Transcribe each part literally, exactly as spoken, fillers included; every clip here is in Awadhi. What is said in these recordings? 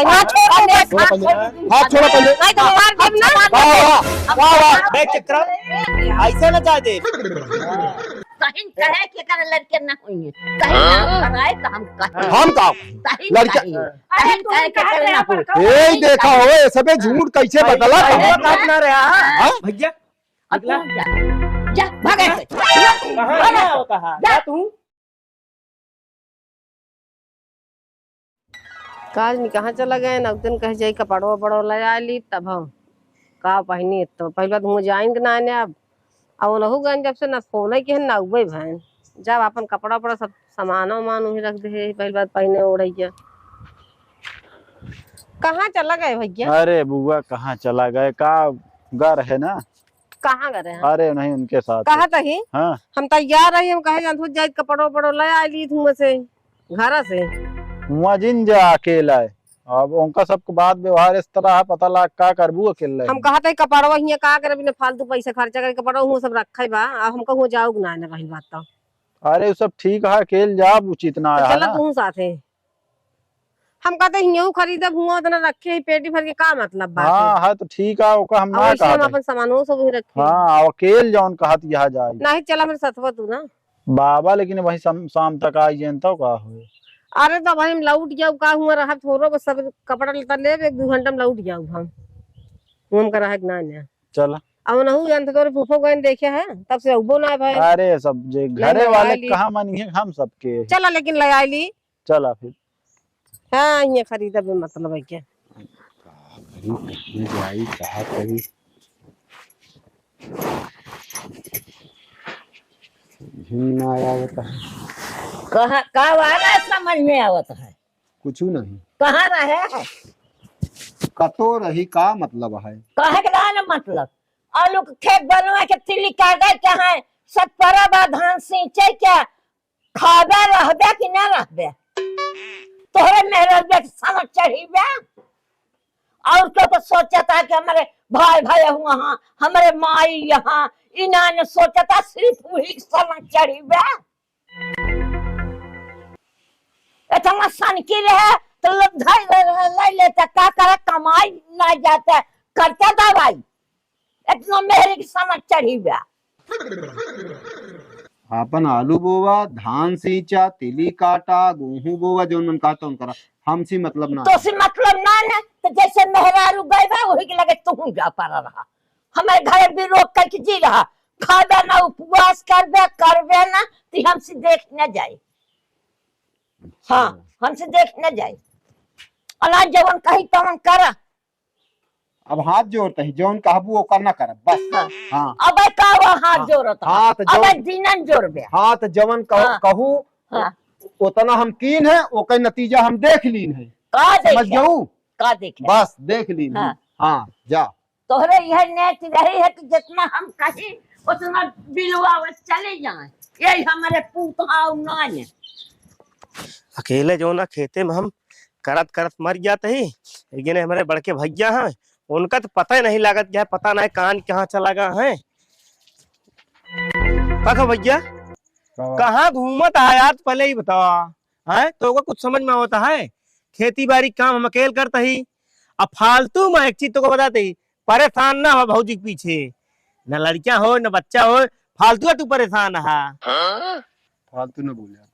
हाथ छोड़ दे। हाथ छोड़ दे। हाथ छोड़ दे। नहीं तो मार देब ना। वाह, वाह, वाह, वाह। बे चक्रा, ऐसा ना जाए दे। कहीं कहे कि कर लड़के ना होइए। कहीं ना कराए तो हम कहें। हम का? कहीं लड़के कहीं। अरे कहीं कहे कि कर ना हो। ए, देखा हो, ये सबे झूठ कैसे बदला? भैया बात ना रहा। हाँ? भैया, अब निकला? तू जा। जा, भाग ऐसे। कहाँ भाग गया ऐसे। वो कहा? जा। जा तू। काज नहीं कहाँ चला गए, नौ दिन कह जाई कपड़ो वपड़ो ले आ ली, तब हम का पहिनी तो पहले बात हुआ जाइन के ना आने अब, और नहु गए जब से ना फोन है कि ना उबे भैन, जब अपन कपड़ा वपड़ा सब सामान वामान वहीं रख दे, पहले बात पहिने ओढ़ैया। कहाँ चला गए भैया? अरे बुआ, कहाँ चला गए, का घर है ना, कहाँ गए रहे हैं? अरे नहीं, उनके साथ। कहा तही? हाँ। हम तैयार रही, हम कहे जानत हो जाइत कपड़ो वपड़ो ले आ ली धुआं से, घर से। हुआ जिन जा अकेला है। अब उनका सबके बात व्यवहार इस तरह है, पता लाग का करबू अकेले हम में। कहा तही कपड़वा हियाँ का करबी ना, फालतू पैसा खर्चा करके कपड़वा हुआ सब रखे बा, अब हमका हुआ जाओ ना, ना रही बात तो। अरे वो सब ठीक है, अकेल जाब उचित ना तो है चला ना। तू साथे। हम कहते हियऊ खरीदब, हुआ उतना रखे ही पेटी भर के का मतलब बात है? हाँ, है तो ठीक है, ओका हम अब ना वैसे हम कहत है। अपन सामानो सब वही रखे। हाँ, अब अकेल जौन कहत यहाँ जाई। नहीं, चला मेरे सथवा तू ना। बाबा, लेकिन वही सम-, शाम तक आई जेन तो का होए? अरे तो भाई हम लौट जाऊ, का हुआ रहा थोड़ो, बस सब कपड़ा लता लेब, एक दो घंटा में लौट जाऊ हम। हम का रहा कि ना ना। चला। अब नहु जानत तोरे फूफो गए देखे है, तब से उबो ना भाई। अरे सब जे नहीं, घरे नहीं, वाले आई ली। कहाँ मानिए हम सबके। चला लेकिन ले आई ली। चला फिर। हाँ, ये खरीदा बे मतलब है क्या? का करी, कहाँ जाई, कहाँ करी? समझ में ना आवत है। कहाँ, का वाला समझ में आवत है? कुछ नहीं। कहाँ रहे? कतो रही, का मतलब है? कहे के रहा ना मतलब? आलू के खेत बनवा के तिली काटे के है, सब परब आ धान सींचे के, खाबे रहबे कि ना रहबे? तोहरे मेहररुआ के समझ चढ़ी बे? और क्यों तो सोचता है कि हमारे भाई भाई हुआ हाँ, हमारे माई यहाँ, इन्होंने सोचता सिर्फ वही समझ चढ़ी बे। इतना सनकी रहे तो लोग धर ले, ले, ले लेता, का करे, कमाई ना जाता, करता दवाई। इतना मेहरी की समझ चढ़ी बा। आपन आलू बोवा, धान सींचा, तिली काटा, गेहूं बोवा, जौन मन कहता उन करा। हमसे मतलब ना। तो से मतलब ना ना, तो जैसे मेहरारू गए बा, वही के लगे तू जा पड़ा रहा। हमारे घर भी रोक करके जी रहा, खाबे ना, उपवास करबे, करबे ना, तो हमसे देख न जाए। हाँ, हमसे देख न जाए। अनाज जवन कही तवन करा। अब हाथ जोड़ते हैं, जौन कहबू ओकर ना करब, बस। हाँ। हाँ। अबे का वो हाथ हाँ। जोड़त है? हाँ, तो अबे जौन, दिनन जोड़बे। हाँ, तो जवन कहू, हाँ। कहू, हाँ। उतना हम कीन है, ओकर नतीजा हम देख लीन है। का देख समझ है? गऊ? का देख है? बस, देख लीन है। हाँ। हाँ, जा। तोहरे यह नेत रही है कि जितना हम कही, उतना बिलवा वो चले जाए। यही हमारे पूत हाउ नान है। अकेले जो ना खेते में हम करत करत मर जात ही, लेकिन हमारे बड़के भैया हैं, उनका तो पता ही नहीं लागत, क्या पता नहीं कान कहाँ चला गया है। का कहो भैया, का बा? कहाँ घूमत है यार, पहले ही बतावा, हैं? तो ओका कुछ समझ में आवत है? खेती बाड़ी काम हम अकेल करत ही, अब फालतू में एक चीज तोका बताते ही, परेशान ना हो भौजी के पीछे, न लड़कियां हो न बच्चा हो, फालतू तू परेशान हा। फालतू न बोले आप,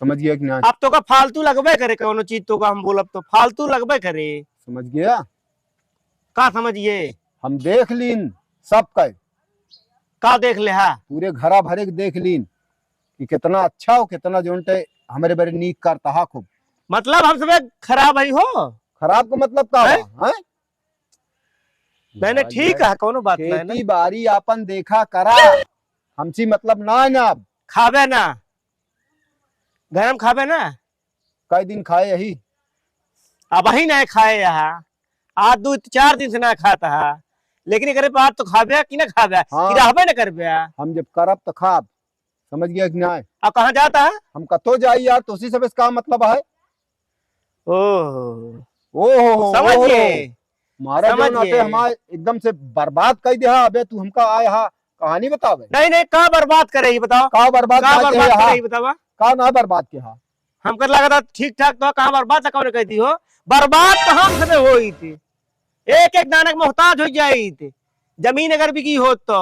समझ गया कि ना? अब तोका फालतू लगबे करे, कौनो चीज तोका हम बोलब तो फालतू लगबे करे। समझ गया? का समझिए? हम देख लीन सब कहे। का देख ले हा? पूरे घरा भरे के देख लीन कि कितना अच्छा हो, कितना जोन टे हमरे बरे नीक करता हा खूब। मतलब हम सबे खराब है हो? खराब का मतलब का हैं? बा, हैं? नहीं, नहीं, भाई ठीक है, है, कौनो बात नहीं ना। खेती बाड़ी आपन देखा करा, हमसे मतलब ना है ना अब। खाबे ना, गरम खाबे ना। कई दिन खाए यही? अब ही नहीं खाए यहाँ, आज दो चार दिन से ना खाता है, लेकिन एकरे बाद तो खाबे कि ना खाबे, हाँ। कि रहबे ना करबे। हम जब करब तो खाब, समझ गया कि ना? अब कहाँ जाता है? हम कतो जाई यार, तोसी सब इसका मतलब है। ओह। ओहो, समझ ओहो। गए। मारा समझ जो नाटे गए। हमारे एकदम से बर्बाद कर दिया। अबे तू हमका आए हा कहानी बतावे। नहीं, नहीं, का बर्बाद करे, ये बताओ। का बर्बाद का ना बर्बाद किया करे, हा? ये बतावा। का ना बर्बाद किया हा? हमका लागत है ठीक ठाक तो कहाँ बर्बाद तो कौन कहती हो, बर्बाद तो हम सबे होइत, एक एक दाना के मोहताज हो जाइत, जमीन अगर बिकी होत तो।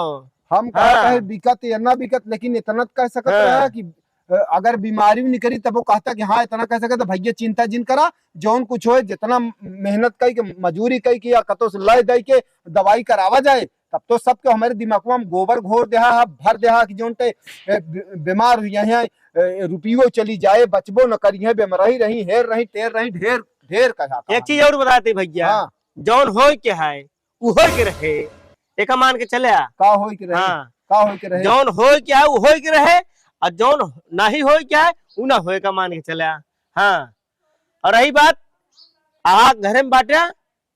हम कहत हाँ। है बिकत या ना बिकत, लेकिन इतना तो कह सकत हाँ। रहा कि, अ, अगर बीमारी भी निकली तब वो कहता कि हाँ, इतना कह सकत है, भैया चिंता जिन करा, जौन कुछ होए, जितना मेहनत कई के, मजूरी कई के या कतो से लय दई के दवाई करावा जाए, तब तो सबके हमारे दिमागवा में गोबर घोर देहा है, भर देहा कि जौन ते, ए, बी-, बीमार हुई हैं, ए, रुपयो चली जाए, बचबो न करी है, बेमरही रही, हेर रही, टेर रही, ढेर, ढेर कहा एक कहा। चीज और बताते भैया, हाँ। जौन होए के है, उ होए के रहे, एका मान के चले आ। का होए के रहे? हाँ। का होए के रहे? जौन होए के है, उ होए के रहे, और जौन नहीं होए के है, उ ना होए का मान के चले आ। हाँ। और रही बात, आहा घरे में बाटे,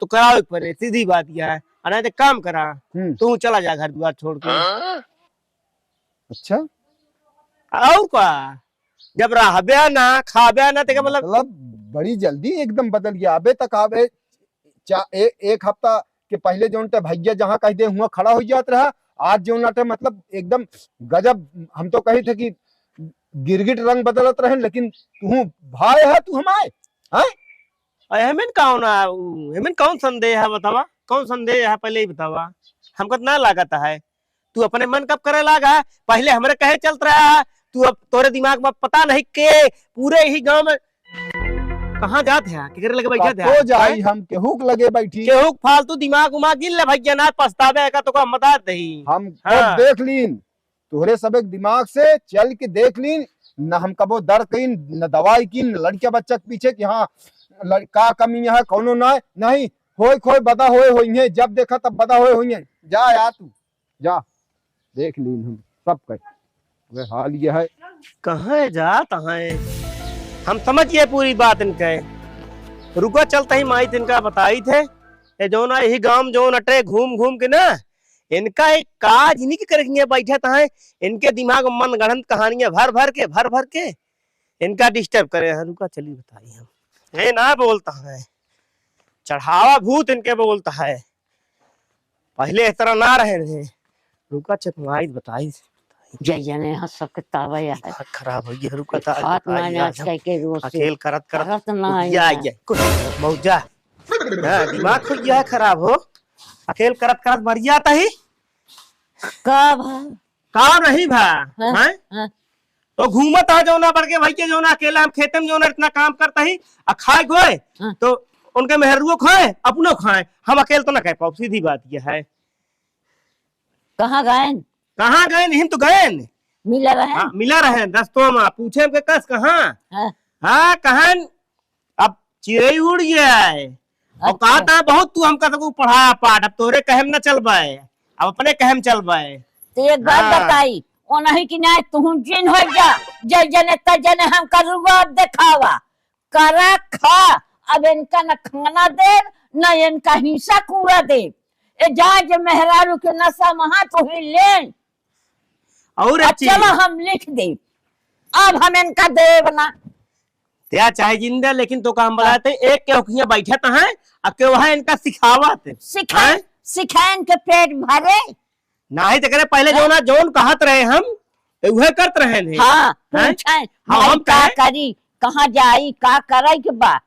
तो करावे के पड़े, सीधी बात यह है। और नहीं तो काम करा, हम्म। तू चला जा घर दुआर छोड़ के। अच्छा। और का, जब रहबे ना, खाबे ना, तेका मतलब मतलब बड़ी जल्दी एकदम बदल गया। अबे तक आबे चा-, ए-, एक हफ्ता के पहले जौन ते भैया जहाँ कह दे हुआ खड़ा हो जात रहा, आज जौन आटे मतलब एकदम गजब। हम तो कही थे कि गिरगिट रंग बदलत रहे, लेकिन तू भाई है, तू हमारे, हैं? अरे हेमन कौन आ, उ, हेमन कौन संदेह है बतावा? कौन संदेह है पहले ही बतावा? हमको तो ना लागत है। तू अपने मन कब करे लागा? पहले हमरे कहे चलत रहा। तू अब तोरे दिमाग में पता नहीं के पूरे ही गांव में कहाँ जात है, केकरे लगे बैठत है? कतो जाई हैं? हम केहू के लगे बैठी? केहू के फालतू दिमाग उमाग गिन ले भैया, ना पछतावे का तो को हम बता दही। हम हाँ। खुद देख लीन, तोहरे सब एक दिमाग से चल के देख लीन, न हम कबो दर कईन, न दवाई कीन, न लड़किया बच्चा के पीछे कि हाँ, लड़-, का कमी है, कौनो ना, नहीं, होए खोए बदा होए होइहें, जब देखा तब बदा होए होइहें। जा यार तू, जा, देख लीन हम सब कहीं। वे हाल ये है। कहाँ है जात हैं? हम समझ गए पूरी बात इनके। रुका, चलते ही माई तिनका बताई थे। ये जौन यही गांव जौन अटे घूम घूम के ना, इनका एक काज नहीं के करे के बैठत हैं। इनके दिमाग में मन गढ़ंत कहानियां भर भर के, भर भर के इनका डिस्टर्ब करे हैं। रुका, चली बताई हम। ये ना बोलता है, चढ़ावा भूत इनके बोलता है। पहले इस तरह ना रहे रहे। रुका, चेतनाई बताई। जय जने यहाँ सबके तावा या है। दिमाग खराब हो गया, रुका, ता-, खात बताई ना आज आज हम कह के रोज से। अकेल करत करत करत ना आई या, ना। या, कुछ मौजा। हाँ, दिमाग खुल गया है खराब हो। अकेल करत करत मर जाता ही। का भा? का नहीं भा? हाँ, हैं? हाँ। तो घूमत आ जौना बड़के भाई के जौना अकेला हम खेते में जौना इतना काम करता ही, आ खाए खोए, हाँ। तो उनके मेहरुओ खाए, अपनो खाए, हम अकेले तो ना खाए पाओ, सीधी बात ये है। कहाँ गएन? कहाँ गएन? हिम तो गएन। मिला रहे? हाँ, मिला रहे, रस्तों में, पूछे हमके कस कहाँ? हाँ। हाँ, कहन, अब चिड़ै उड़ गया है। और अच्छा। कहा था बहुत तू हमका सबको पढ़ाया पाठ, अब तोरे कहम न चलबे, अब अपने कहम चलबे। तो एक बात हाँ। बताई, ओनही कि नाय तुहूँ जिन हो जा, जय जने त जने हमका रुआब देखावा, करा खा, अब इनका न खाना देब, न इनका हिस्सा कूड़ा देब। ए जा जे मेहरारू के नशा महा तुही लेन। और अब एक चीज। चलो हम लिख देब, अब हम इनका देब ना। त्या चाहे जिंदा, लेकिन तो का हम बताते, एक के ओखिया बैठत हैं, आ के वहाँ इनका सिखावत। सिखाए, हैं? सिखाए इनके पेट भरे। नाही तो करे पहले हैं? जौना, जौन कहत रहे हम, उहे करत रहे हैं। हाँ, हैं? पूछे, हाँ, भाई हम का कहे? करी, कहाँ जाई, का करे के बा?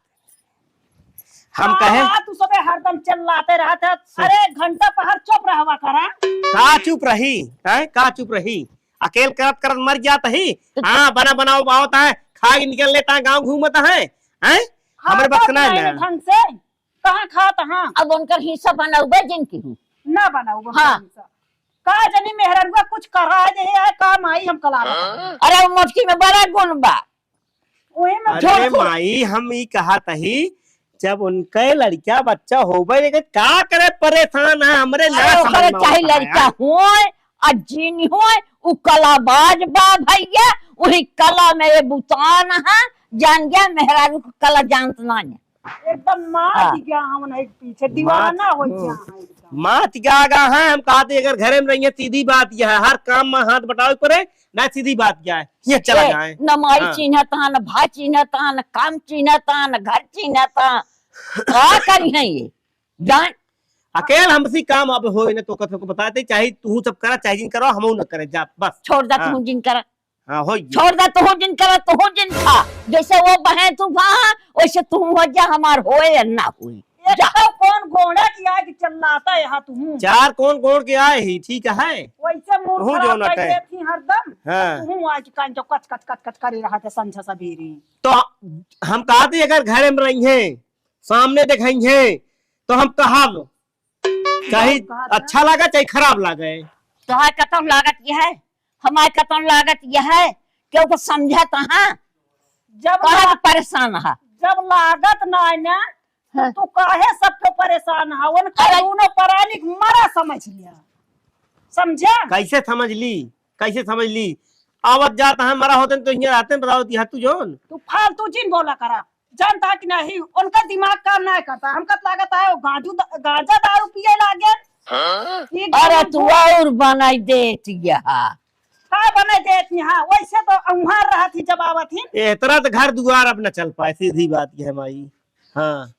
हम हाँ, कहे? हाँ, तू सबे हरदम चिल्लाते रहत है। अरे, घंटा पहर चुप रहवा करा। का चुप रही, हैं? का चुप रही? अकेल करत करत मर जात ही। तो हाँ, बना बनाओ आवत है, खा के निकल लेता है, गाँव घूमत है, हैं? हाँ, हमरे बस के ना है ना। ढंग से कहाँ खात हाँ? अब उनकर हिस्सा बनउबे जिन केहू। ना बनउबे हाँ। हिस्सा। का जनी मेहररुआ कुछ करा दे है, का माई हम कला बता। अरे, वो मोटकी में बड़ा गुण बा। ओहे में अरे झोंक। माई, हम ई कहत ही, जब उनके लड़का बच्चा होबे, लेकिन का करे परेशान है, हमरे ना अरे, समझ ओकरे में चाहे आवत है लड़का यार। होए, आ जिन होए, उ कलाबाज बा भैया, वही कला में ये बुतान है, जान गया, मेहरारू को कला जानत ना है। एकदम मात हाँ। गया, हम नहीं पीछे दीवाना मात, हो गया है एकदम। मात गया गा है, हम कहते अगर घरे में रहिए, सीधी बात यह है, हर काम में हाथ बटावे पड़े, ना सीधी बात क्या है, ये चला ए, जाए। न माई हाँ। चिन्हत हा, न भाई चिन्हत हा, न काम चिन्हत हा, न घर चिन्हत हा। का करी है ये? जान। अकेल हमसे काम अब होए न तो कथो को बताते, चाहे तू सब करा, चाहे जिन करो, हम न करे, जा, बस। छोड़ दा, हाँ। तू जिन करा। हाँ, हो गया। छोड़ दे, तू जिन करा, तू जिन खा। जैसे वो बहे तू खा, वैसे तू हो जा, हमार होए या ना होए। एक जा। तो कौन गोड़ा की आग चिल्लाता है, हाँ, तू? चार कौन गोड़ के आए ही, ठीक है? वैसे मूड तू खराब जो कर नटे। देती हरदम। हाँ। तू आज कान जो कच, कच, कच, कच करे रहा था संझा सबेरे। तो हम कहते अगर घर में रही हैं, सामने देखाई हैं, तो हम कहब, चाहे बहुत कहा था। अच्छा लागे, चाहे खराब लागे। तोहार कतौन लागत यह है, हमार कतौन लागत यह है, केहू को समझत हाँ? जब कहत ला-, परेशान हा। जब लागत ना है ना, तो हाँ। तू काहे सबके परेशान हा? उनका अरे। दोनों परानी के मरा समझ लिया, समझा? कैसे समझ ली? कैसे समझ ली? आवत जात है, मरा होते तो यहाँ रहते, बताओ, ती हतू जोन। तू फालतू जिन बोला करा। जानता कि नहीं, उनका दिमाग काम नहीं करता। हमका तो लागत है वो गांजू द-, गांजा दारू पिए लागे। हाँ? ये अरे गांजा तू और बनाई देत यहाँ। का बनाई देत यहाँ? वैसे तो उहाँ रहत ही जब आवत ही। ए तरह तो घर दुआर अब न चल पाए, सीधी बात ये है माई। हाँ,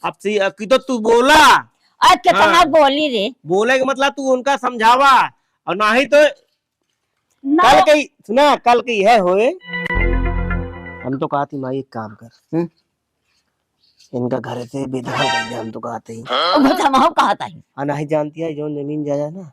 अब सी, अब की तो तू बोला। अरे कितना हाँ। बोली रे। बोले के मतलब तू उनका समझावा, और नहीं तो ना। कल के ही, सुना, कल के यह होए। हम तो कहत ही, माई, एक काम कर, हम्म? इनका घर से बेदखल कर दे, हम तो कहत ही। वो तो हम कहत ही। आ, नहीं जानती है, जौन जमीन जायदाद ना,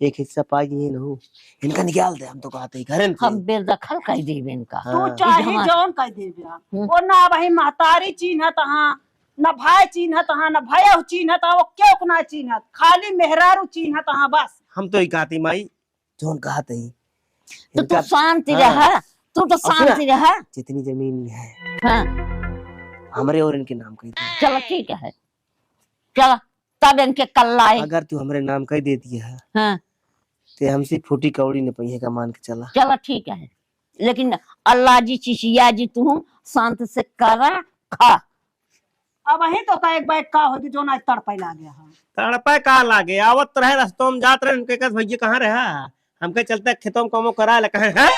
एक हिस्सा पाई दिए नहू, इनका निकाल दे, हम तो कहत ही, घर से। हम बेदखल कर देबे इनका। हाँ। तू चाहे जौन कर देबे। हम्म। वो ना वही महतारी चीन्हत हाँ, ना भाई चीन्हत हाँ, ना भैया चीन्हत हाँ, वो केहू को ना चीन्हत, खाली मेहरारू चीन्हत हाँ बस। हम तो ही कहत ही, माई, जौन कहत ही। तो तू इनका शांति हाँ। रहा, तू तो और सुना, शांति रहा। जितनी जमीन है, हाँ। हमरे और इनके नाम कही दे। चलो ठीक है, चलो तब इनके कल लाए। अगर तू हमरे नाम कही देती है, हाँ। ते हमसे फूटी कौड़ी न पहिए का मान के चला। चलो ठीक है, लेकिन अल्लाह जी, चिचिया जी, तू शांत से करा, खा। अब वही तो का एक बैग का होगी जो ना तड़पे लागे है। तड़पे का लागे, आवत रहे रस्तों में जात रहे, उनके कस भैया कहाँ रहा, हमके चलते खेतों में कमो करा ले, कहे हैं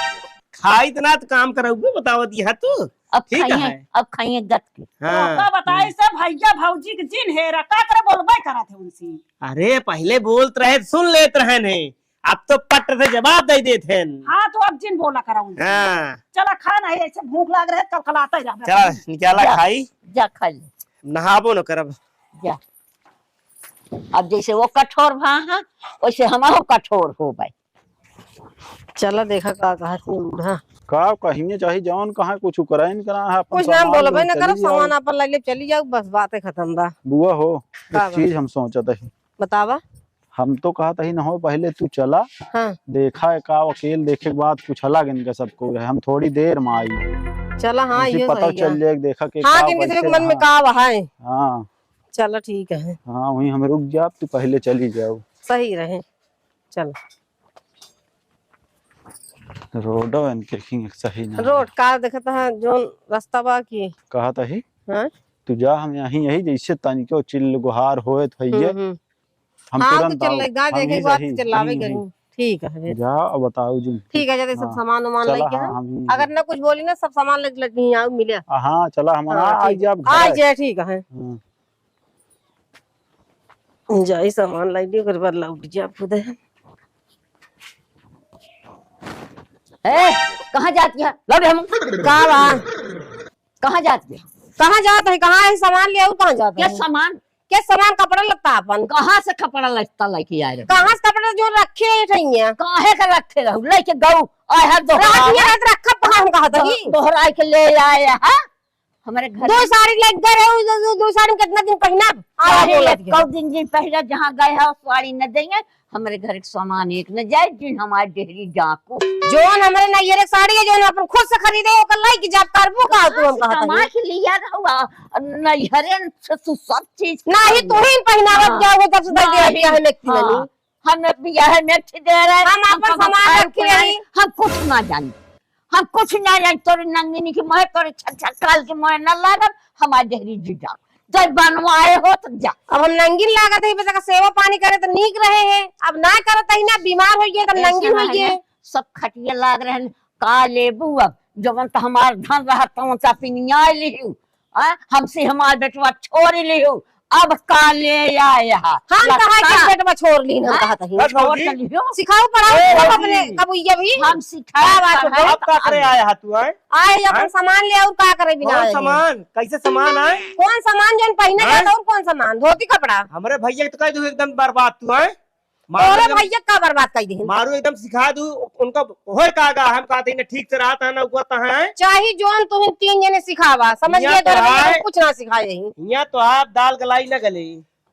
खाई इतना तो काम करा, वो बतावत यह तू। अब ठीक खाइए, है। अब खाइए गत के। हाँ। तो का बताई से भैया भौजी के जिन हेरा का करे बोलबे करा थे उनसे। अरे पहले बोलत रहे, सुन लेत रहे ने, अब तो पट से जवाब दे देत हैं। हाँ, तो अब जिन बोला करा उनसे। हाँ। चला खा, नहीं ऐसे भूख लाग रहे, कलकलाता ही रहा। चला, निकाला जा, खाई। जा खा ले। नहाबो न करब। जा। अब जैसे वो कठोर भा हाँ, वैसे हमहू कठोर होबे। चला देखा का कहा तू बूढ़ा। का कहिए चाहे जौन कहा कुछ करे न करा है, अपन कुछ नाम सामान बोलबे लेके ना करब, चली जाओ। सामान अपन ले ले चली जाओ, बस बातें खत्म बा। बुआ हो, का एक बा? चीज हम सोचत ही। बतावा। हम तो कहत ही न हो, पहले तू चला, हाँ। देखा है का वकील, देखे के बाद कुछ अलग इनका सब को है, हम थोड़ी देर में आई। चला, हाँ, उनसे ये पता सही चल है। जाए, देखा के हाँ, का कि इनके कैसे मन में रहा। का बा है। हाँ। चला, ठीक है। हाँ, वहीं हम रुक जाब, तू पहले चली जाओ। सही रहे, चल। रोडो इनके किंग सही ना रोड है। का देखत है, जोन रास्ता बा की। कहत ही, हाँ? तू जा, हम यहीं यही जैसे तनिको चिल्ल गुहार होए तो हइये। हम्म, हम्म। हम हाँ, तुरंत तो चल आउब। रही, गा हम देखे ही के बाद सही, चिल्लावे यहीं, करी। यहीं। ठीक है, फिर। जा, अब बताओ जी। ठीक है, जल्दी सब हाँ। सामान वामान चला, लेके हाँ, आए। हम ही अगर ना कुछ बोली ना, सब सामान लेके लग गई, आओ मिले। हाँ, चला, हम हाँ, आ, आ ठीक। जाब आ घर। जाए, ठीक है। हाँ। जाई सामान लाई दी, ओकर बाद लौट जाब खुदे। ए, कहाँ जात है? लौट हम। का बा? कहाँ जात है? कहाँ जात है? कहाँ है सामान ले आऊ? कहाँ जात के है? सामान? के सामान, कपड़ा लत्ता अपन। कहाँ से कपड़ा लत्ता लेके आए रहे? कहाँ से कपड़ा जो रखे रही है? काहे का रखे रहू? लेके गऊ, आए है दोहरा। रात में रात रखा पहन कहा था दो-, जी। दोहराई के ले आए है। हमरे घर दो में साड़ी लेके गए रहे, दो, दो, दो साड़ी में कितना दिन पहिना? आ काहे बोलत ले? गए। कऊ दिन, दिन पहले जहाँ गए हो, साड़ी न देंगे, हमरे घर के सामान एक न जाए, जिन हमारे डेहरी जाको। जोन हमरे नैहरे के साड़ी है, जोन अपन खुद से खरीदे, ओकर लाई की जाब करबो का तू, हम कहाँ से कहत कमा हई? के लिया रहुआ, नैहरे से तू सब चीज नहीं, कर तू ही पहिनावत हाँ। जाओगे, जब से दे दिया नहीं। है, लेकिन हाँ। नहीं। हम बियाह में एक ठे दे रहे, हम हम अपन कबो सामान खाए रखे पिए रही। हम कुछ ना जानी, हम कुछ ना जानी। तोरे नंगिनी की मोहे, तोरे छछा काल की मोहे ना लागल, हमार डेहरी जी जाओ। जब बनवाए हो तो जा। अब हम नंगिन लागत है, बेटा का सेवा पानी करे तो नीक रहे हैं, अब ना करत ही ना, बीमार हो गए तब ऐसे नंगिन ना हो है गए। ना, सब खटिया लाग रहे हैं, का लेबू अब? जवन तो हमार धन रहा, तवन से पिनिया लिहू। आ, हमसे हमार बेटवा छोड़ लिहू, अब का ले आया? हम कहा कि पेट में छोड़ ली ना, हाँ? कहत ही। बस छोड़ भौजी। तो लियो। सिखाओ, पढ़ाओ, ए, सब भौजी। अपने कबुइया भी। हम सिखाए का बात है? अब का करे आया है तू, आए? आए, अपन सामान ले, और का करे बिना कौन आए? सामान? कैसे सामान आए? कौन सामान जौन पहिने जाता, और कौन सामान? धोती कपड़ा। हमरे भैया के तो कह दू एकदम बर्बाद तू, आए? तोरे भैया का बर्बाद कर दिहिन? मारू एकदम सिखा दू, उनका होए का गा, हम कहते हैं ना ठीक से रहता है ना उगता है। चाहे जौन तुहिन तीन जने सिखावा, समझ गए, तो घर में है। कुछ ना सिखाए ही। हियाँ तो आप दाल गलाई ना गले,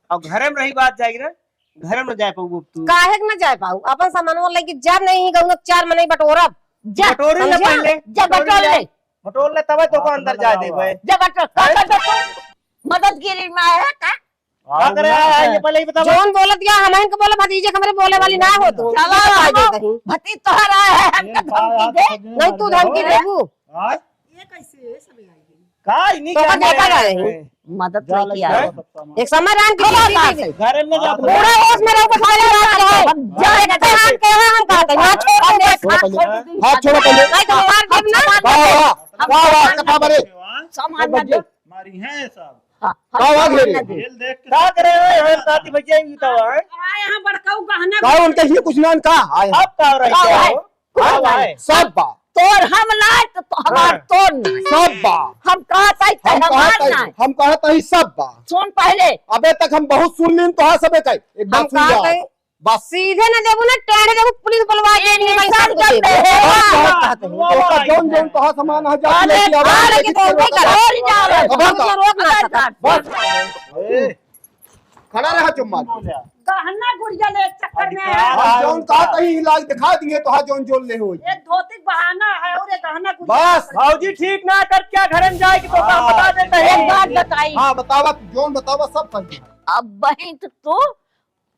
और घरे में रही बात जाएगी ना, घरे में जाए पाऊ अब तू। काहे के ना जाए पाऊ? अपन सामानवा लेके जब नहीं गऊ ना चार मनई बटोरब। जा, बटोरी ना समझा? पहले, जा बटोरी बटोर ले। ले। बटोर ले तबे तो को अंदर जाए देबे। जा बटोर, का कर दे तू? मददगिरी में आया है का? का करे आया है, ये पहले ही बतावा। जौन बोलत गया, हमहन के बोले, भतीजे के हमरे बोले वाली ना हो तू। चला, ये बता दे हम कहीं। भतीज तोहरा है, हमका धमकी दे। नहीं, तू धमकी देबू। आय? ये कैसे है सब आई गई? का ही नहीं तो का क्या जाता है? है? मदद जा नहीं लग किया। जाओ, सब सामान। एक समय राम की खबर जिंदगी बात थी। है। घर में जा। बूढ़ा होश में रहो, कुछ नहीं रहा है। हम जा, एक हाथ के यहाँ हम कहते हैं, हाथ छोड़ दे। हाथ छोड़ दे। नहीं तो मार देब ना। वाह, वाह, वाह, वाह, कथा बरे। सामान ना दे। मारी हैं सब। हाँ, का हुआ सामान घेरे? ना दे। खेल देख के का करे हो, हम साथी भैया ही तो है। का यहाँ बड़काऊ गहना का उनके लिए कुछ ना का? आए। अब का हो रही का है? है? कुछ हाँ, ना। भाई। सब बा। तोर हम ना, तो, तो हमार हाँ। तोर ना। सब बा। हम कहत हई, हम कहत हमार हई, ना। हम कहत हई सब बा। सुन पहले। अबे तक हम बहुत सुन लीन तोहार सबे कई। एक बात हम सुन कहत जा। हई, बस। सीधे ना देबू ना, टेढ़े देबू, पुलिस बुलवा के ये नहीं निशान भाई साहब कर दे। बस, बस, बस। वाह, वाह। ओका जौन जौन तोहार सामान है, जा अरे, लेके आवा, अरे, लेके के तो चलो, नहीं बस। करो, जा, जा। खबरदार। रोक ना खबरदार। सकत। बस। ए। खड़ा रहा चुम्मा। गहना गुड़िया ले चक्कर में आया। हम जौन का कहीं इलाज दिखा दिए तो हाँ जौन जोन ले होई। ये धोती के बहाना है और ये गहना गुड़िया बस। भौजी ठीक ना कर क्या घर में जाए कि तो का बता देते हैं। एक बात बताई। हाँ बतावा, तू जौन बतावा सब सही। अब बहिन तो तू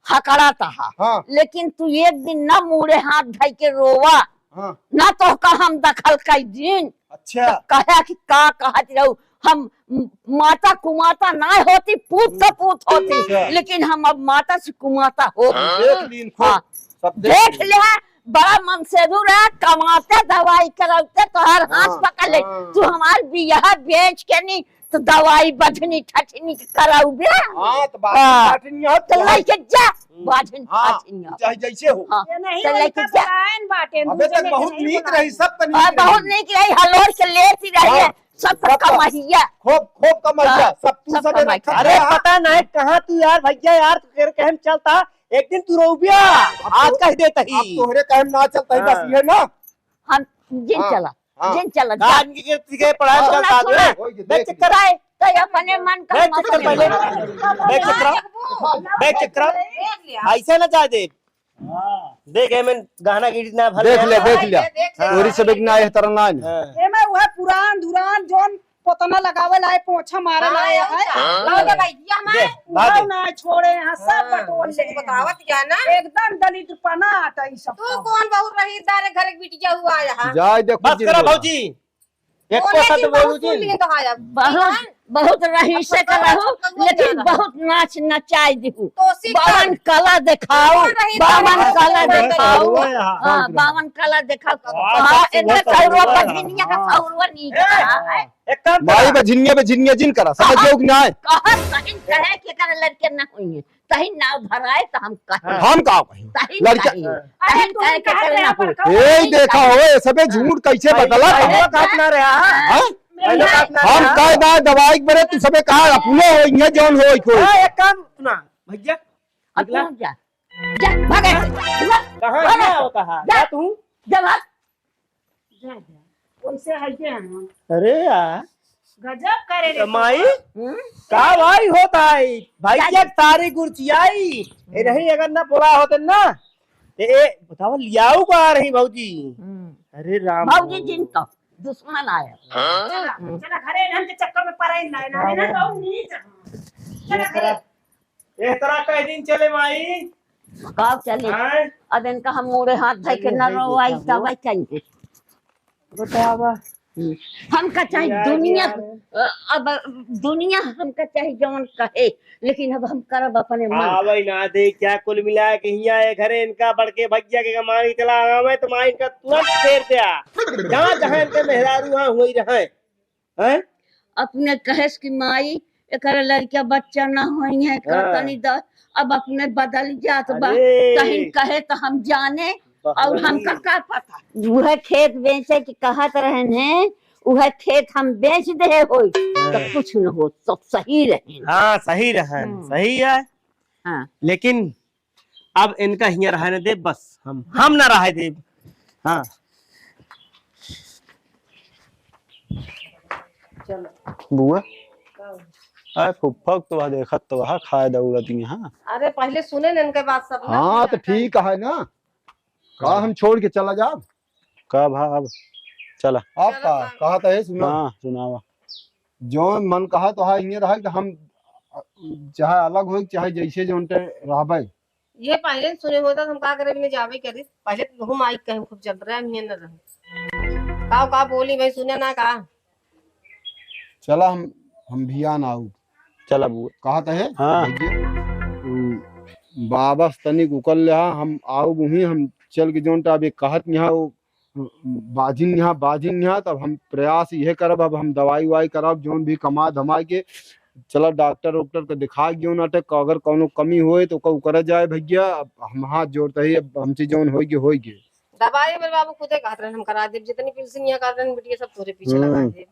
हकड़ा तहा। हाँ। लेकिन तू एक दिन ना मुड़े हाथ धई के रोवा। हाँ। ना तो का हम दखल कई दिन। अच्छा। तो कहे कि का कहत रहू, हम म-, माता कुमाता ना होती, पूत का पूत होती, अच्छा। लेकिन हम अब माता से कुमाता हो गई। देख लीन खूब, हाँ। सब देख देख लीन। ले, बड़ा मनसेधु रहा, कमाते दवाई कराते, तोहर हाथ हाँ, पकड़ ले। हाँ। तू हमार बियाह बेच के नहीं, तो दवाई बझनी ठठनी के कराउबे। हाँ, तो बात हाँ। ठठनी हो, तो तो लइके जा, हम्म। बझनी हाँ, ठठनी हो। चाहे जैसे हो। हाँ, ये नहीं तो लइके जा। बलायन बाटे, अबे तक बहुत नीक रही, सब तनी हाँ, बहुत नीक रही, हलोर के लेती रही है, हाँ। सब कमहिया। खूब, खूब कमहिया, हाँ, सब तू सब सबे कमहिया। रखा अरे, है। पता नहीं कहाँ तू यार, भैया यार, तू केर कहम चलता, एक दिन तू रोबिया, अब आज तू कह देता ही। अब तोहरे कहम ना चलता ही, बस हाँ। ये ना। हम जिन हाँ। चला। हाँ। जिन चला, जा। आज इनके, इनके पढ़ाई हाँ। चलता सुना, है। सुना। ओए, ये देख बेचक्कर ली। आए, तो ये अपने मन का देख मत चक्कर ले। पहले। देख चक्कर। देख चक्कर। देख लिया। ऐसे ना जाए दे। हाँ। देख, एमे गहना गिरी ना भर देख ले। ले, देख लिया। देख ले। हाँ। तोरी से बेग ना आए, तरह ना आए। हाँ। एमे वह पुरान धुरान जोन पोतना लगावे लाए, पोछा मारे हाँ, लाए और है। का? हाँ। लाओ रे भाई, ये हमारे दे, भाग उठाओ दे। ना छोड़े, यहाँ सब हाँ। बटोर ले। बतावत क्या ना? एकदम दलित पना आता ई सब तू का। कौन बहुत रहीदार है, घर के बिटिया हुआ यहाँ? जाए दे, बस कुछ करा दिन भौजी। एक बोले को शब्द कि बोलू बहुत जी। सुन लिए तो आया। बहुत, बहुत रहीसे का रहू, लेकिन बहुत नाच नचाई दिहू। तो सीख बावन कला देखाओ, कौन रही बावन बावन कला कला देखाओ। देखाओ। हाँ, बावन कला देखाओ। हाँ, हाँ, सब इधर सुबह सौरवा सुबह। बझिनिया का हाँ। सौरवा नीक ए, रहा है। एक काम माई करा। बझिनिया, बझिनिया जिन करा, समझ हाँ। गयो कि नाय? कहत कहिन कहे कि एकर लड़के ना होइए। तही नाव धराए तो हम कहे। हाँ। हम का कही? तही लड़का कही। अरे तही तू कहे के कहे चलना रहा हो। पर ए, देखा हो, ये सबे झूठ कैसे हाँ। बदला? पहले बात ना रहा। हाँ? पहले बात ना हम रहा। कहे ना दवाई के बरे तू सबे कहा अपने हो, इन्हें जौन हो, कोई। हाँ, एक काम सुना, भैया, अब निकला। तू जा। जा, भाग यहाँ से। कहाँ भाग गया यहाँ वो से। कहा? जा। जा तू। जा भाग। जा, जा। वैसे है के हम। अरे यार। गजब करे रे तो माई, तू। हम्म? का भाई होता है? भाई जा, के जा। तारी गुरचियाई। ए, नहीं, अगर ना बोला होते ना, ए, ए, बताओ, लियाऊ का आ रही भौजी? हम्म। अरे राम भौजी हो। जिन तो दुश्मन आया। चला, हम्म। चला, घरे इन्हन के चक्कर में पड़े ना, ना, ना, तो नीच। चला, घरे। एह तरह कई दिन चले माई? का चले? हैं? अब इनका हम मोड़े हाथ धइ के न रोवाई, तब कहीं। बतावा। हम्म। हमका चाहे यार, दुनिया, यार। अ, अब दुनिया हमका चाहे जवन कहे, लेकिन अब हम करब अपने मन का। आवै ना दे, क्या कुल मिला के हियाँ ए घरे इनका बड़के भैया के कमानी चला आवै, तो माई इनका तुरंत फेर द्या। जहाँ, जहाँ इनके मेहरारू हाँ हुई रहे। हैं? अपने कहेस कि माई, एकरे लड़का बच्चा ना होई है, एकरा हाँ। तनी द-, अब अपने बदल जात बा। अरे। कहीं कहे तो हम जाने, बहुत और हमका का पता? उहे खेत बेचे के कहत रहन है, उहे खेत हम बेच दे होई, तो हाँ। कुछ न हो, सब सही रहे। हाँ, सही रहन, हम्म। सही है। हाँ। लेकिन अब इनका हियाँ रहे न देब, बस हम, हम ना रहे देब। हाँ। चलो। बुआ? का हो? अरे फुफ्फा तो वह देखत तो वह खाए दौड़त यहाँ। अरे पहले सुने न इनके बात सब ना, हाँ, फिर तो आता है। ठीक है ना। का हम छोड़ के चला जाब? का भा अब? चला। अब चलो, का? का? कहा तो है, सुनो। हाँ, सुनावा। जौन मन कहा तो हाँ, इहे रहा कि हम, अ, चाहे अलग होई, चाहे जैसे जौन ते रहबे। ये पहले सुने होता तो हम का करे, बिना जावे करे। पहले तो हम आई कहीं खूब चल रहा है, हम ये न रहे। का, का बोली भाई, सुने ना का? चला हम, हम भी आन आऊ। चला बुआ। कहा तो है? हाँ। भैया, उ, बाबा से तनिक उकल ले हा, हम आऊ बुही, हम चल के जौन ता अभी कहत यहाँ वो बाजिन यहाँ, बाजिन यहाँ, तब हम प्रयास इहे करब, अब हम दवाई उवाई करब, जौन भी कमा धमा के, चला डॉक्टर वॉक्टर के दिखा के जौन अटे, अगर कौनो कमी होए तो ओकर, ओकरा जाए भैया। अब हम हाथ जोड़ते ही, अब हमसे जौन होइगे, होइगे। दवाई मेरे बाबू खुदे कहत रहन, हम करा देब, जितनी पिलसिन यहाँ कहत रहन, बिटिया सब तोरे पीछे लगा हम्म। देब।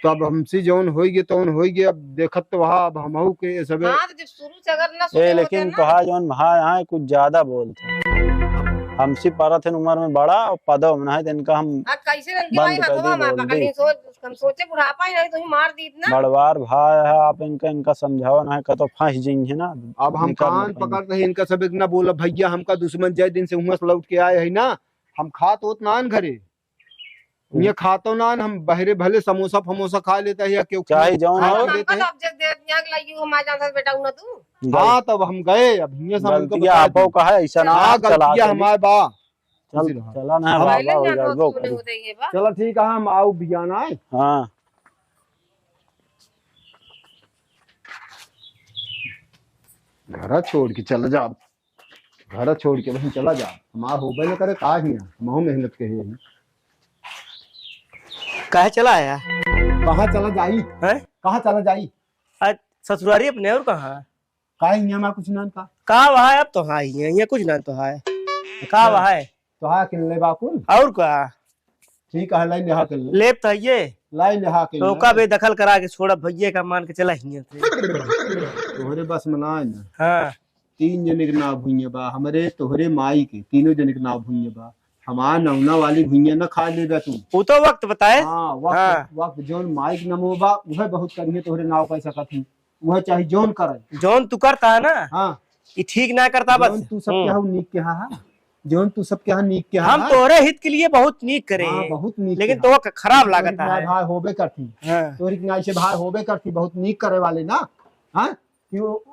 तो अब हमसे जौन होइगे, तौन होइगे, अब देखत तो वहाँ, अब हमहू के ये सबे हाँ, तो जब शुरू से अगर ना ए, सुने होते लेकिन ना। तोहार जौन भाई हैं, कुछ ज्यादा बोलत हैं। हमसे परत हैं उम्र में बड़ा और पदव में, नहीं तो इनका हम अब कैसे इनके बंद भाई कर हथवा दी, मार बोल पकड़ दी। ली, सोच, हम सोचे बुढ़ापा ही नहीं तो ही मार दीत ना। बड़वार भाई है, आप इनका, इनका समझावा नहीं, कतो फंस जाएंगे ना, अब हम निकल कान निकल। पकड़ते हैं, इनका सब एक ना बोला, भैया, हमका दुश्मन जय दिन से हुआ से लौट के आए हैं ना, हम खात होत ना आन घरे। ये खातो ना, हम बहरे भले समोसा फमोसा खा लेता है या क्यों चाहे जौन खा हो। लेते हमका हैं। तो अब जब दे दिया कि लाइयो, हम आ जाता बेटा, उन्हें तू। गल-, हाँ, तब हम गए, अब हियाँ से हमको गलतिया बता आपो दी। का है, ऐसा ना हाँ, चला गलतिया चली। हमारे बा। चल, खुशी रहो। चला ना हम बाबा, पहले हो ना जाए, दोस्त गो बोले करी। होते ही बा। चला ठीक है, हम आऊ बियान आए। हाँ। घर छोड़ के चला जा। घर छोड़ के वहीं चला जा, हमार होबे न करे, का हियाँ, हमहू मेहनत के ही। काहे चला आया? कहाँ चला जाई? हैं? कहाँ चला जाई? आज ससुरारी अपने, और कहाँ? का हियाँ मा कुछ नान का? का वहाँ है, अब तो हाँ ही है, यहाँ कुछ नान तो है। का अच्छा। वहाँ है? तो हाँ, किन ले बाकुल? और का? ठीक है, लाई नेहा के ले। लेब तो ये। लाई नेहा के तो ले। का बेदखल करा के छोड़ा भैया का, मान के चला हियाँ से। तोहरे बस में ना है ना। हाँ। तीन जने के नाव भुइयाँ बा, हमरे, तोहरे, माई के, तीनों जने के नाव भुइयाँ बा। हमार नौना वाली भुइयाँ न खा लेबे तू। वो तो वक्त बताए। हाँ, वक्त, हाँ। वक्त जौन माई के नमो बा, उहे बहुत करिहे तोहरे नाव कह सकत ही। उहे चाहे जौन करे। जौन तू करता है ना, हाँ। ये ठीक ना करता बस। जौन तू सब हम्म। के हऊ नीक के हा, हाँ। जौन तू सब के हा नीक के हा, हम हाँ। तोहरे हित के लिए बहुत नीक करे हाँ, हैं। बहुत नीक लेकिन के हा। तो क-, खराब तोहरे लागत है। भाई होबे करती। हाँ। तोहरे के नाई से भाई होबे करती, बहुत नीक करे वाले ना। हाँ? कि वो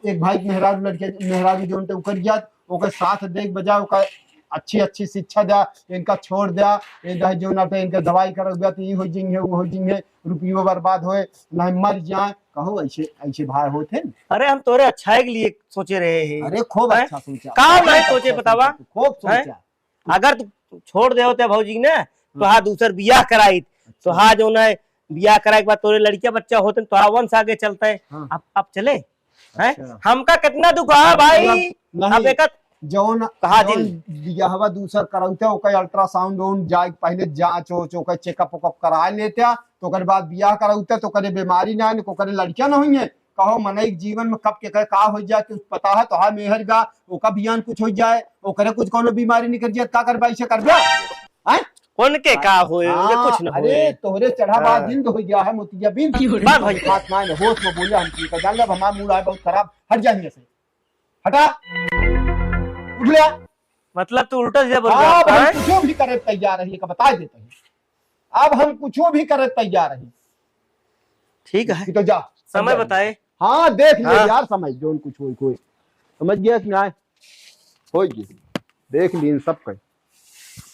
एक भाई के मेहरारू लड़के, मेहरारू जौन ते ओकर जात, ओकर साथ देख बजा, ओकर अच्छी, अच्छी शिक्षा द्या, इनका छोड़ द्या, इनका जौन आते, इनका दवाई करक द्या, तो ई हो जिंगे, वो हो जिंगे, रुपयो बर्बाद होए, ना मर जाए। कहो, ऐसे, ऐसे भाई होते हैं। अरे, हम तोरे अच्छाई के लिए सोचे रहे हैं। अरे, खूब हैं? अच्छा सोचा। का खूब नहीं अच्छा सोचे, सोचा बतावा? तू, खूब हैं? सोचा। अगर तू छोड़ दे होते भौजी ने, तो हम्म। हाँ, दूसर बियाह कराई, तो अच्छा। हाँ, जौन है, बियाह कराए के बाद तोरे लड़किया बच्चा होते, तो हाँ, वंश आगे चलते। हाँ। अब, अब चले? हैं? अच्छा। हमका कितना दुख है भाई। मतलब, नहीं, अब एक जौन, कहा जौन दिन? बियाहवा दूसर करौते, ओकर ultrasound उंड जाए, पहले जांच ओच, ओकर checkup वेकअप करा लेते, तो ओकर बाद बियाह करौते, तो ओकरे बीमारी ना, ओकरे लड़किया ना होइए। कहो, मनई के जीवन में कब के का, का हो जाए, कुछ पता है? तो हाँ, मेहर बा, ओका बियान कुछ हो जाए, ओकरे कुछ कौनो बीमारी निकल जाए, का करबा, ऐसे करबा? हैं? कौन के का होए, उनके हाँ, कुछ न अरे, होए। तोहरे चढ़ा बा हाँ। जिंद हो गया है, मोतिया बिंद। बात भाई। बात मान, होश में बोले हम की, जान ले, हमारा मूड है बहुत खराब, हट जा हियां से। हटा। उठ ले। मतलब तू उल्टा सीधा बोल रहा है? अब हम कुछो भी करे तैयार रही, का बता देते हैं। अब हम कुछो भी करे तैयार रही। ठीक है। कि तो जा, समय समझ बताए। हाँ, देख ले हाँ। यार, समय जौन कुछ होई कोई। समझ गया कि नहीं? होई गई। देख ली इन सब का।